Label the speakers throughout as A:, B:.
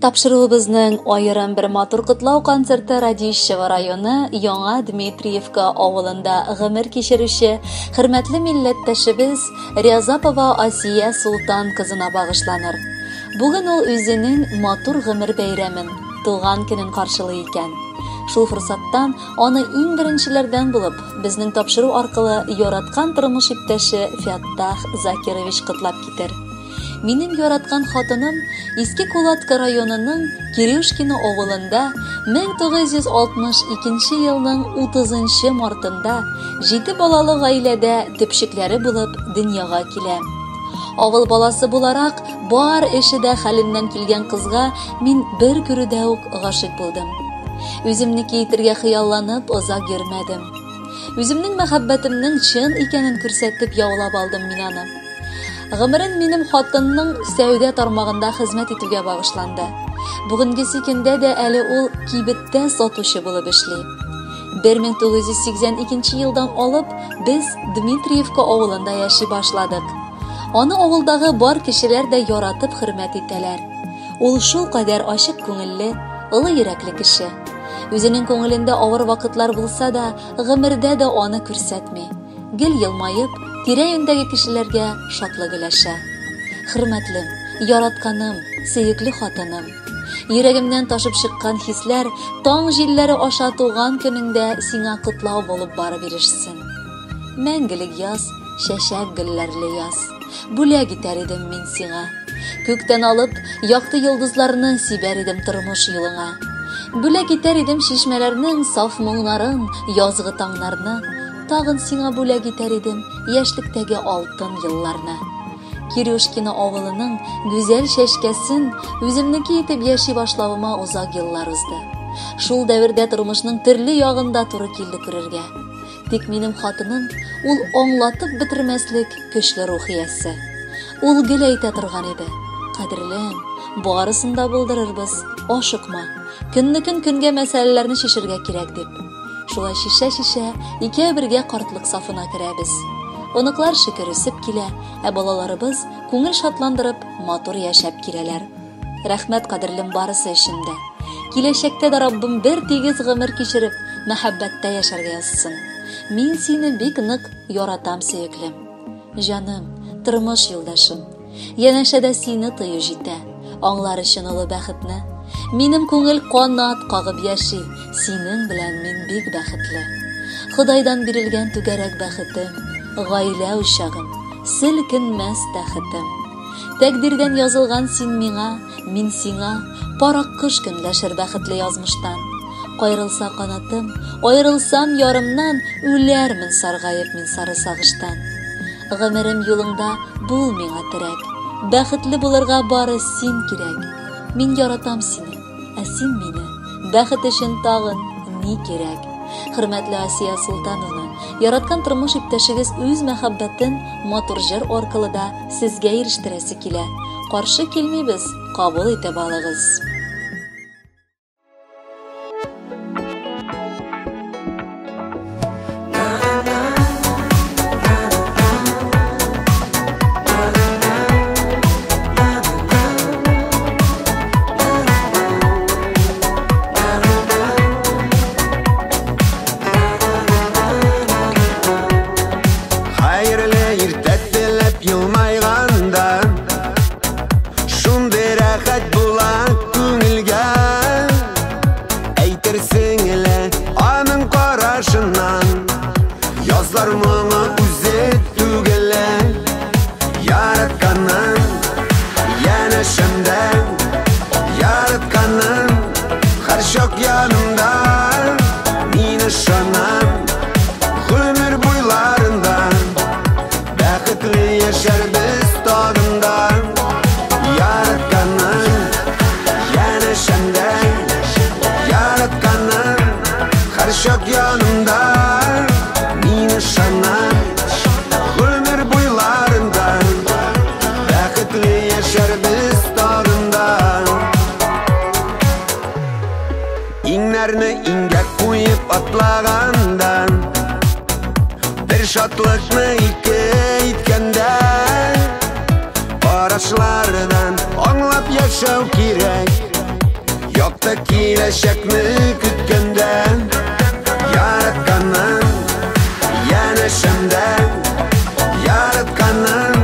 A: Тапшыруыбызның аерым бер матур котлау концерты Радищево районы Яңа Дмитриевка авылында гомер кичерүче хөрмәтле милләттәшебез Рязапова Асия Султан кызына багышланыр. Бүген ул үзенең матур гомер бәйрәмен, туган көнен каршылый икән. Шул форсаттан аны иң беренчеләрдән булып, безнең тапшыру аркылы яраткан тормыш иптәше Фәттах Закирович котлап китер. Минем яраткан хатыным Иске Кулатка районының Кирюшкино авылында 1962 елның 30 мартында җиде балалы гаиләдә төпчекләре булып дөньяга килә. Авыл баласы буларак, бар эше дә хәленнән килгән кызга мин бер күрүдә үк гашыйк булдым. Үземнеке итергә хыялланып озак йөрмәдем. Үземнең мәхәббәтемнең чын икәнен күрсәтеп яулап алдым мин аны. Гомерен минем хатынның сәүдә тармагында хезмәт итүгә багышланды. Бүгенгесе көндә дә әле ул кибеттә сатучы булып эшли. 1982 елдан алып без Дмитриевка авылында яши башладык. Аны авылдагы бар кешеләр дә яратып хөрмәт итәләр. Ул шул кадәр ачык күңелле, олы йөрәкле кеше. Үзенең күңелендә авыр вакытлар булса да, гомердә дә аны күрсәтми. Гел елмаеп, тирә-юньдәге кешеләргә шатлык өләшә. Хөрмәтлем, яратканым, сөекле хатыным. Йөрәгемнән ташып чыккан хисләр таң җилләре аша туган көнеңдә сиңа котлау булып барып ирешсен. Мәңгелек яз, чәчәк гөлләрле яз. Бүләк итәр идем мин сиңа. Күктән алып, якты йолдызларны сибәр идем тормыш юлыңа. Бүләк итәр идем чишмәләрнең саф моңнарын, язгы таңнарны. Тагын сиңа бүләк итәр идем яшьлектәге алтын елларны. Кирюшкино авылының гүзәл чәчкәсен үземнеке итеп яши башлавыма озак еллар узды. Шул дәвердә тормышның төрле ягын да туры килде күрергә. Тик минем хатыным ул аңлатып бетермәслек көчле рух иясе. Ул гел әйтә торган иде: "Кадерлем, барысын да булдырырбыз, ашыкма. Көннекен көнгә мәсьәләләрне чишергә кирәк", дип. Шулай шишә-шишә икәү бергә картлык сафына керәбез. Оныклар шөкер үсеп килә, ә балаларыбыз күңел шатландырып, матур яшәп киләләр. Рәхмәт, кадерлем, барысы өчен дә. Киләчәктә дә Раббым бер тигез гомер кичереп, мәхәббәттә яшәргә язсын. Мин сине бик нык яратам, сөеклем. Җаным, тормыш юлдашым. Янәшәдә сине тою җитә, аңлар өчен олы бәхетне. Минем күңел канат кагып яши, синең белән мин бик бәхетле. Ходайдан бирелгән түгәрәк бәхетем, гаилә учагым, селкенмәс тәхетем. Тәкъдирдән язылган син миңа, мин сиңа, пар аккош көнләшер бәхетле язмыштан. Кайрылса канатым, аерылсам ярымнан, үләрмен саргаеп мин сары сагыштан. Гомерем юлыңда бул миңа терәк, бәхетле булырга бары син кирәк. Мин яратам сине, ә син мине. Бәхет өчен тагын ни кирәк? Хөрмәтле Асия Султановна, яраткан тормыш иптәшегез үз мәхәббәтен матур җыр аркылы да сезгә ирештерәсе килә. Каршы килмибез, кабул итеп алыгыз.
B: Хәерле иртә теләп елмайганда, шундый рәхәт була күңелгә. Әйтерсең лә аның карашыннан язлар моңы үзе түгелә. Яратканым янәшәмдә, яратканым һәрчак янымда. Мин ышанам, гомер буйларында бәхетле яшәрбез тагын да. Яратканым янәшәмдә, яратканым һәрчак янымда. Мин ышанам, гомер буйларында бәхетле яшәрбез тагын да. Иңнәрне иңгә куеп атлаганда, бер шатлыкны ике иткәндә, карашлардан аңлап яшәү кирәк. Якты киләчәкне көткәндә, яратканым янәшәмдә, яратканым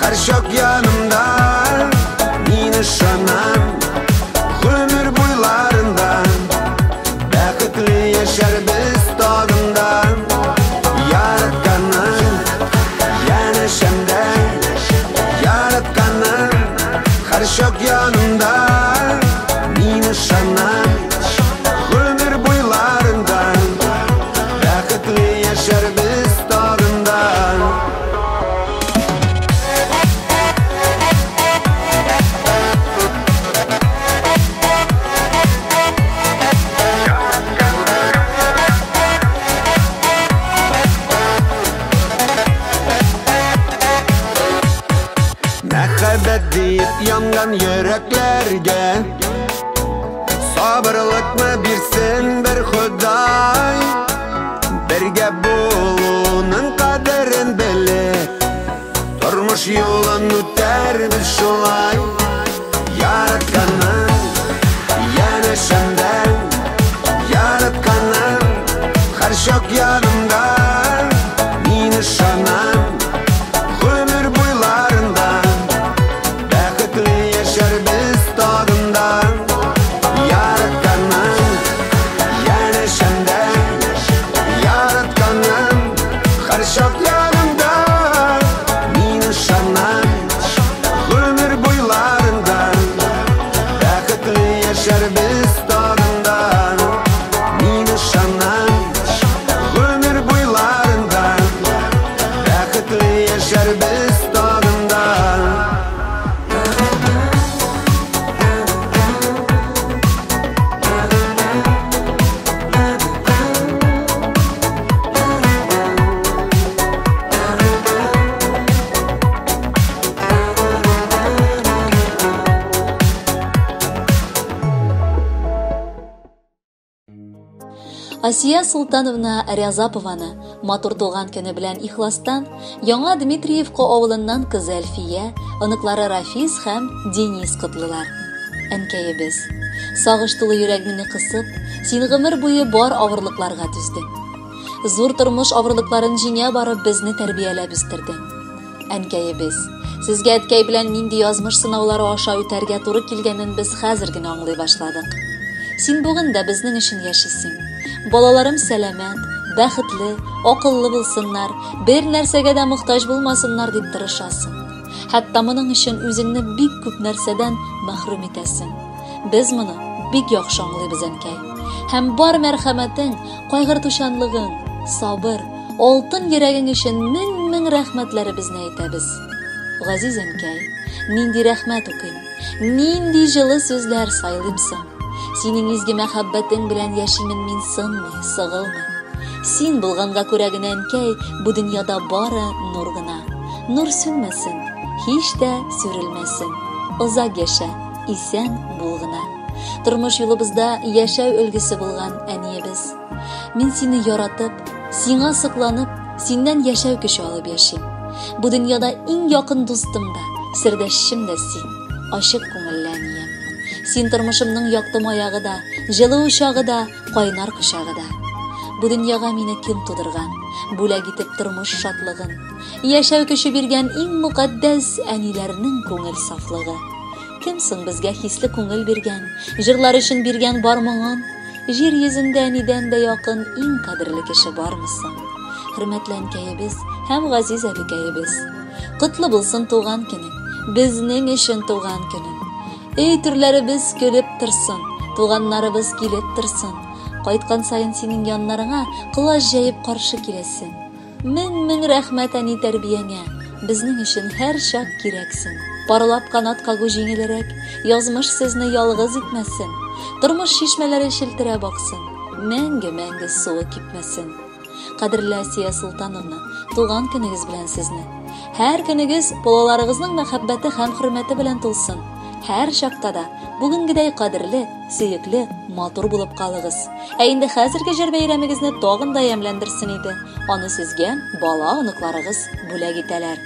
B: һәрчак янымда. Мин ышанам, гомер буйларында бәхетле яшәрбез тагын да. Яратканым янәшәмдә, яратканым һәрчак янымда. Мин ышанам, гомер буйларында бәхетле яшәрбез тагын да. Мәхәббәт диеп янган йөрәкләргә сабырлыкны бирсен бер Ходай. Бергә булуның кадерен белеп, тормыш юлын үтәрбез шулай. Яратканым янәшәмдә, яратканым һәрчак янымда. Мин ышанам, гомер буйларында бәхетле яшәрбез тагын да. Яратканым янәшәмдә, яратканым һәрчак янымда. Мин ышанам, гомер буйларында бәхетле яшәрбез тагын да. Мин ышанам, гомер буйларында бәхетле яшәрбез тагын да.
A: Асия Султановна Рязапованы матур туган көне белән ихластан Яңа Дмитриевка авылыннан кызы Әлфия, оныклары Рафис һәм Денис котлылар. Әнкәебез, сагыш тулы йөрәгеңне кысып, син гомер буе бар авырлыкларга түздең. Зур тормыш авырлыкларын җиңә барып безне тәрбияләп үстердең. Әнкәебез, сезгә әткәй белән нинди язмыш сынаулары аша үтәргә туры килгәнен без хәзер генә аңлый башладык. Син бүген дә безнең өчен яшисең. Балаларым сәламәт, бәхетле, акыллы булсыннар, бер нәрсәгә дә мохтаҗ булмасыннар дип тырышасың. Хәтта моның өчен үзеңне бик күп нәрсәдән мәхрүм итәсең. Без моны бик яхшы аңлыйбыз, әнкәй. Һәм бар мәрхәмәтең, кайгыртучанлыгың, сабыр, алтын йөрәгең өчен мең-мең рәхмәтләребезне әйтәбез. Газиз әнкәй, нинди рәхмәт укыйм, нинди җылы сүзләр сайлыйм соң? Синең изге мәхәббәтең белән яшимен мин сынмый, сыгылмый. Син булганга күрә генә, әнкәй, бу дөньяда бары нур гына. Нур сүнмәсен, һич тә сүрелмәсен. Озак яшә, исән бул гына. Тормыш юлыбызда яшәү өлгесе булган әниебез. Мин сине яратып, сиңа сокланып, синнән яшәү көче алып яшим. Бу дөньяда иң якын дустым да, сердәшчем дә син, ачык күңелле әнием. Син тормышымның якты маягы да, җылы учагы да, кайнар кочагы да. Бу дөньяга мине кем тудырган, бүләк итеп тормыш шатлыгын, яшәү көче биргән иң мөкатдәс әниләрнең күңел сафлыгы. Кем соң безгә хисле күңел биргән, җырлар өчен биргән бар моңын? Җир йөзендә әнидән дә якын иң кадерле кеше бармы соң? Хөрмәтле әнкәебез һәм газиз әбекәебез, котлы булсын туган көнең, безнең өчен туган көнең. Өй түрләребез көлеп торсын, туганнарыбыз килеп торсын. Кайткан саен синең яннарыңа колач җәеп каршы киләсең. Мең-мең рәхмәт әни тәрбияңә, безнең өчен һәр чак кирәксең. Парлап канат кагу җиңелерәк, язмыш сезне ялгыз итмәсен. Тормыш чишмәләре челтерәп аксын, мәңге-мәңге суы кипмәсен. Кадерле Асия Султановна, туган көнегез белән сезне. Һәр көнегез балаларыгызның мәхәббәте һәм хөрмәте белән тулсын. Һәр чакта да бүгенгедәй кадерле, сөекле, матур булып калыгыз. Ә инде хәзерге җыр бәйрәмегезне тагын да ямьләндерсен иде. Аны сезгә бала оныкларыгыз бүләк итәләр.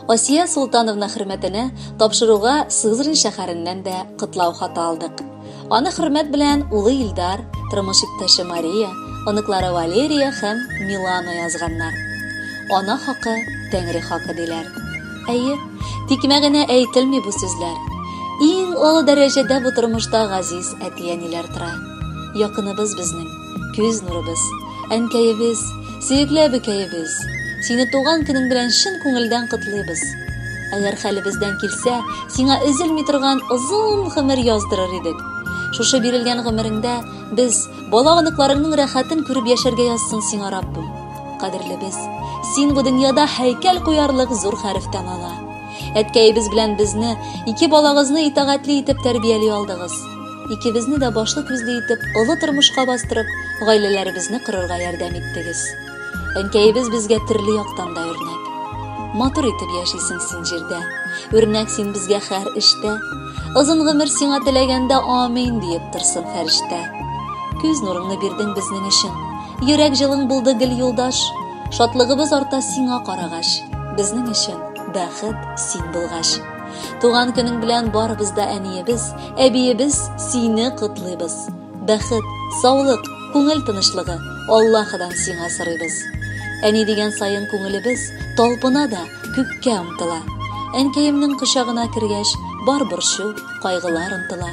A: Асия Султановна хөрмәтенә тапшыруга Сызрань шәһәреннән дә котлау хаты алдык. Аны хөрмәт белән улы Илдар, тормыш иптәше Мария, оныклары Валерия һәм Милана язганнар. Ана хакы, Тәңре хакы диләр. Әйе, тикмә генә әйтелми бу сүзләр. Иң олы дәрәҗәдә бу тормышта газиз әти-әниләр тора. Якыныбыз безнең, күз нурыбыз, әнкәебез, сөекле әбекәебез. Сине туган көнең белән чын күңелдән котлыйбыз. Әгәр хәлебездән килсә, сиңа өзелми торган озын гомер яздырыр идек. Шушы бирелгән гомереңдә без бала оныкларыңның рәхәтен күреп яшәргә язсын сиңа Раббым. Кадерлебез, син бу дөньяда һәйкәл куярлык зур хәрефтән ана. Әткәебез белән безне, ике балагызны итагатьле итеп тәрбияли алдыгыз. Икебезне дә башлы күзле итеп, олы тормышка бастырып, гаиләләребезне корырга ярдәм иттегез. Әнкәебез безгә төрле яктан да үрнәк. Матур итеп яшисең син җирдә. Үрнәк син безгә һәр эштә. Озын гомер сиңа теләгәндә амин диеп торсын фәрештә. Күз нурыңны бирдең безнең өчен. Йөрәк җылың булды гел юлдаш. Шатлыгыбыз арта сиңа карагач. Безнең өчен бәхет син булгач. Туган көнең белән барыбыз да әниебез, әбиебез сине котлыйбыз. Бәхет, саулык, күңел тынычлыгы Аллаһыдан сиңа сорыйбыз. Әни дигән саен күңелебез талпына да күккә омтыла. Әнкәемнең кочагына кергәч, бар борчу, кайгылар онтыла.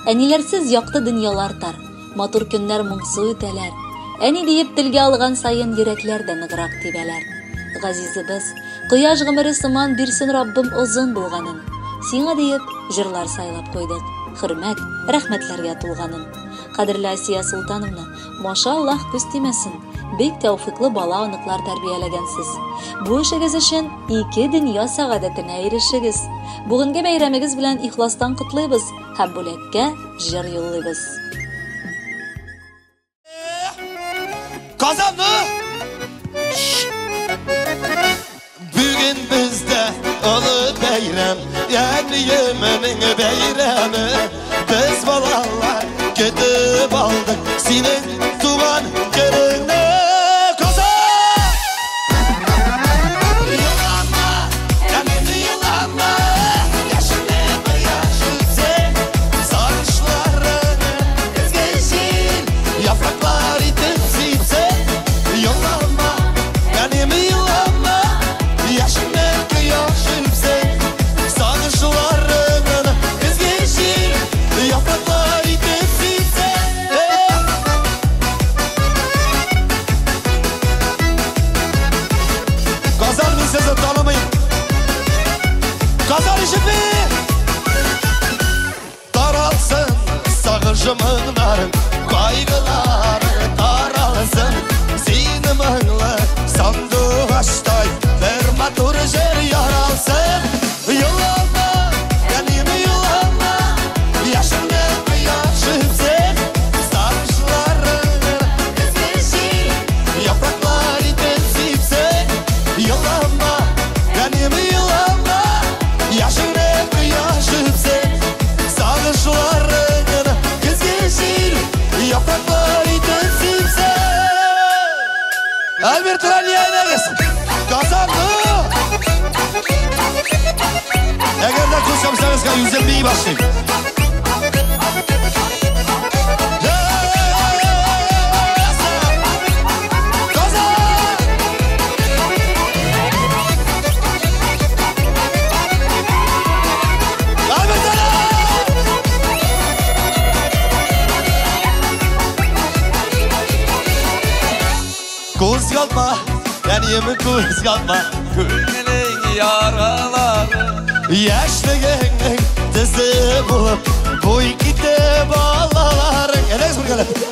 A: Әниләрсез якты дөньялар тар, матур көннәр моңсу үтәләр. Әни диеп телгә алган саен йөрәкләр дә ныграк тибәләр. Газизыбыз, кояш гомере сыман бирсен Раббым озын булганын. Сиңа диеп җырлар сайлап куйдык, хөрмәт, рәхмәтләргә тулганын. Кадерле Асия Султановна, машаллаһ күз тимәсен, бик тәүфиклы бала оныклар тәрбияләгәнсез. Бу эшегез өчен ике дөнья сәгадәтенә ирешегез. Бүгенге бәйрәмегез белән ихластан котлыйбыз һәм бүләккә җыр юллыйбыз.
C: Казанны! Бүген бездә олы бәйрәм, әниемнең бәйрәме. Без балалар көтеп алдык синең туган көнеңне. Казан! Елама, әнием, елама, яшеңне кояш үтсен, сагышларыңны изге җил яфраклар итеп сипсен. Елама, әнием, елама, яшеңне кояш үпсен, сагышларыңны изге җил яфраклар итеп сипсен. Казан, мин сезне танымыйм. Казан ишетми! Таралсын сагыш моңнарың, кайгыларың таралсын. Сине моңлы сандугачтай бер матур җыр яралсын. Елама, әнием, елама, яшеңне кояш үпсен, сагышларыңны изге җил яфраклар итеп сипсен. Елама, әнием, елама, яшеңне кояш үпсен, сагышларыңны изге җил яфраклар итеп сипсен. Альберт Ралиянегез! Казанны! Әгәр дә күз капсагыз, үзем бии башлыйм. Казан! Альберт Ралиянегез! Кузгалма, әнием, кузгалма, күңелең яралары. Яшьлегеңнең төсе булып, буй китте балаларың. Әйдәгез бергәләп.